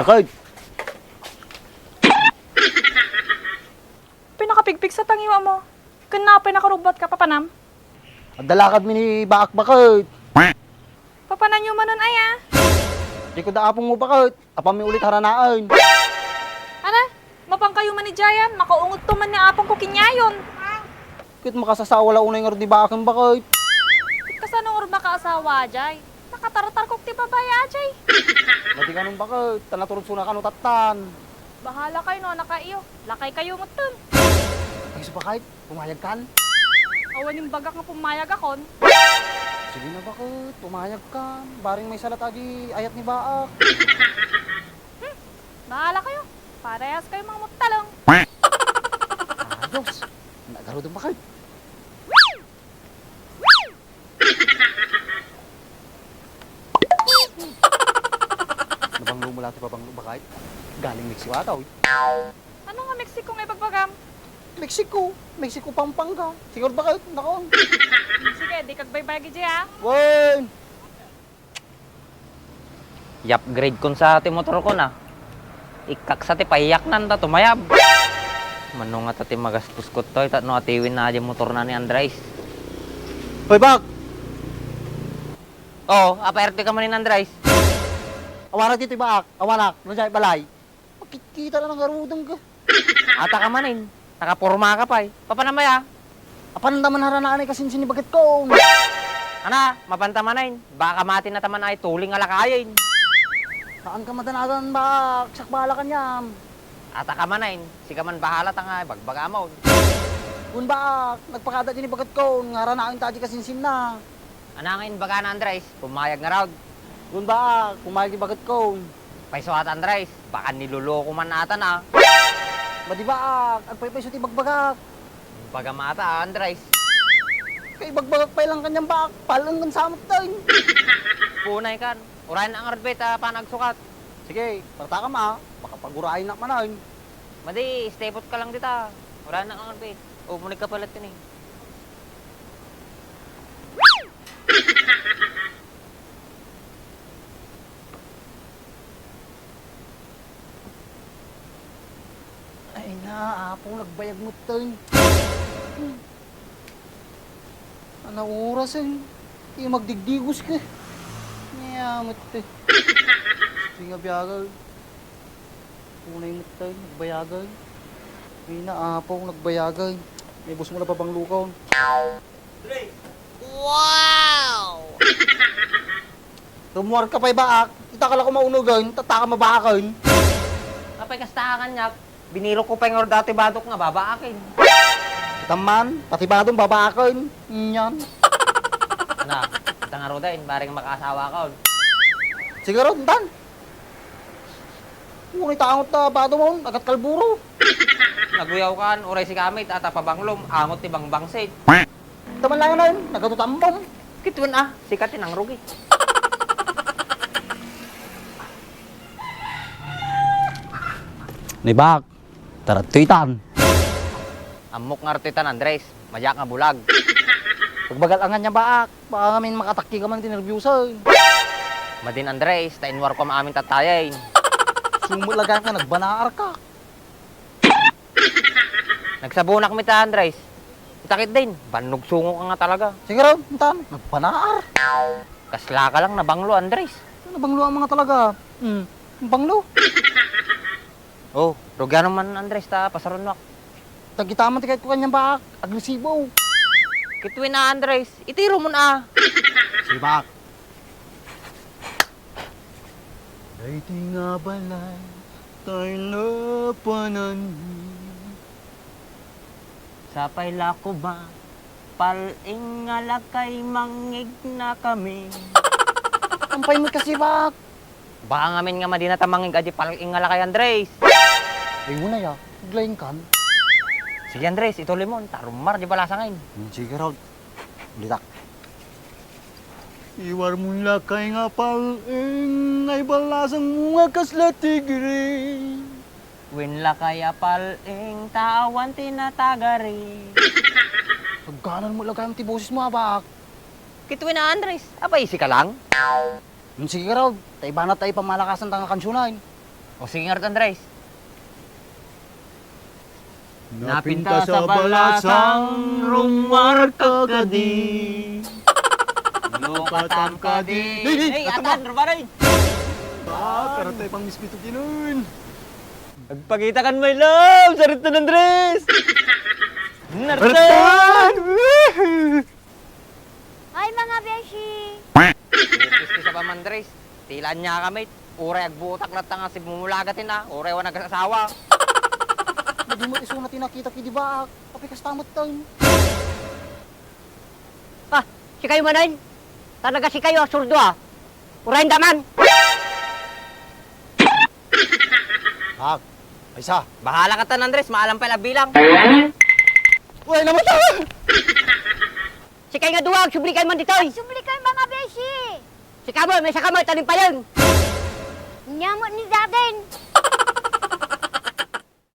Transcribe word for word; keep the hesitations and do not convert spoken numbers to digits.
Kay, pinakapigpigsa tangiwa mo. Ken napay nakarubbat ka, papanam? Adda lakadmi ni Baak, baket. Papananyo manen aya? Di ko da apong mo, baket. Apanmi ulit haranaen. Ana, mapankayo man idiayan, makaungotto man ni apongko kenkuanayon. Ket makasasawa la unay ngarud ni Baaken, baket. Kasano ngarud makaasawa, jay? Nakatartarkok ti babai, jay. Madi kanon, baket, ta naturodso na kano tattan. Bahala kayo no, anak kayo. Lakay kayo metten. Ay, isu, baket, pumayag kan? Awan imbagak nga pumayag akon. Sige na, baket, pumayag kan. Bareng maysa latta di ayat ni Baak. Hmm, bahala kayo. Parehas kayo mga mutalong. Ayos. Nagarudong, baket. Nabanglo mo latta ti pabanglo, baket? Galing Mexico ata, oy. Ano nga Mexico nga ibagbagam? Mexico. Mexico, Pampanga. Siguro, baket, nakaon. Sige, di kagbaybayag iti, ha? Wen! I-upgrade kon sa ti motorkon, a. Ikkak sa ti payaknan ta tumayab. Mano ngata ti magastusko toy tapno atiwenna diay motorna ni Andres. Hoy, Baak! Oo, apay, artoy ka manen, Andres? Awanak ditoy, Baak. Awanak. Nadiay balay. Makitkita la ngaruden ka. Ata ka manen, nakaporma ka pay. Papanam aya? Apan ta man haranaen ay kasinsin ni bagetkon. Ana, mapan ta manen, baka mati na ta man ay tuling a lakayen. Saan ka madanagan, Baak, siak bahala kaniam. Ata ka manen, sika man bahala ta nga ibagbaga mo. Kun, Baak, nagpakada di ni bagetkon, nga haranaen ta di kasinsinna. Ana nga imbagana, Andres? Pumayag ngarud. Kun, Baak, pumayag ti bagetkon. Payso ata, Andres, baka niloloko man ata na. Madi, Baak, agpaypayso ti ibagbagak. Imbagam ata, Andres. Kaibagbagak pay lang kaniam, Baak, pal-eng ken samot tayo. Punay kan. Urayen na ngarud, bet, a panagsukat. Sige, partakam a, baka pagurayennak manen. Madi, stay put ka lang dita. Urayen na ngarud, bet. O, munig ka pala tini. Ay na, apo, nagbayag mo tayo. Ana oras, eh. Di magdigdigos ka. Niya, mat, eh. Di nga biyagan. Punay mo tayo, nagbayagan. Ay na, apo, nagbayagan. May bus mo na pabanglukon. Wow! Rumuar ka pa'y baak. Kita ka lang kumaunugan, tataka mabaakan. Apay kasta ka kaniak, biniro ko pa'y ngarud dati badok nga babaakin. Kita man, pati badong babaakan. Inyan. Ana, kita nga ruda, in, bareng makaasawa ka, on. Siguro, intan. Uri tangot ta bado mo, agat kalburo. Naguyaw kan, uray si kamit, ata pabanglom, angot ti bangbangsit. Taman lang na yun, nagatutamom. Kituen a, sika ti nangrugi. Ni Bak, tarattoy tan. Ammok nga artoy tan, Andres. Madiak nga bulag. Pagbagal angan niya, Baak. Baka ngamin makatakki ka man ti nerbiusa, eh. Madin, Andres, ta inwarko amin tattayen. Sumut lagak nga nagbanaar ka. Nagsabunak mi ta, Andres. Itakit din, bannog sungo ka nga talaga. Sige raw, intan, nagbanaar. Kasla ka lang nabanglo, Andres. Nabanglo ang mga talaga. Hmm, banglo. Oh, rugian man, Andres, ta pasarunak. Tagitaman ti kayat ko kanyang baak, agresibo. Kituen a, Andres, itiro mo na. Sige, baak. Daytoy nga balay, tay napananmi. Sapay la ko ba, pal-ing nga lakay mangngeg na kami. Ampay mo kasi, Bak? Baka ngamin nga madina ta mangngeg a di pal-ing nga lakay, Andres. Ay, wala ya. Aglaing kan. Sige, Andres, ituloy mo. Tarumar, di balasangin. Hmm, sige, Rod. Ulitak. Iwar mo lakay nga pal-ing, ay balasang mo nga kasla tigre. Wen lakay a pal-ing, ta awan ti natagari. Tugganan mo lagayam ti boses mo, Abak. Kituen a, Andres, apay isika lang? Hmm, sige ka raw, ta ibana ta ipamalakasan ta nga kansionan. O sige nga, Andres. Napintas a balasang, rumuar ka kadi. Lupatam kadi. Hey, hey, hey, atan, rumaray. Ah, karatay pang mispito kinun. Agpakita kan, my love, sarit na, Andres. Nartan! Ay, mga beshi! Iskis ka pa man, Andres. Tila ania kami. Uray agbutak latta nga sigmumulagat ina. Uray awan nagasasawa. Di mo isu na tinakita ki di ba? Apay kasta met tayo. Ah, sikayo manen? Talaga sikayo a surdo, ah. Uray anda man. Hak, aysa. Bahala ka tan, Andres. Maalam pay la bilang. Uy, namata! Sikayo nga dua, agsubli kayo man ditoy. Agsubli kayo, mga beshi. Sika mo, may saka mo, tanim payeng. Nia met ni Daden.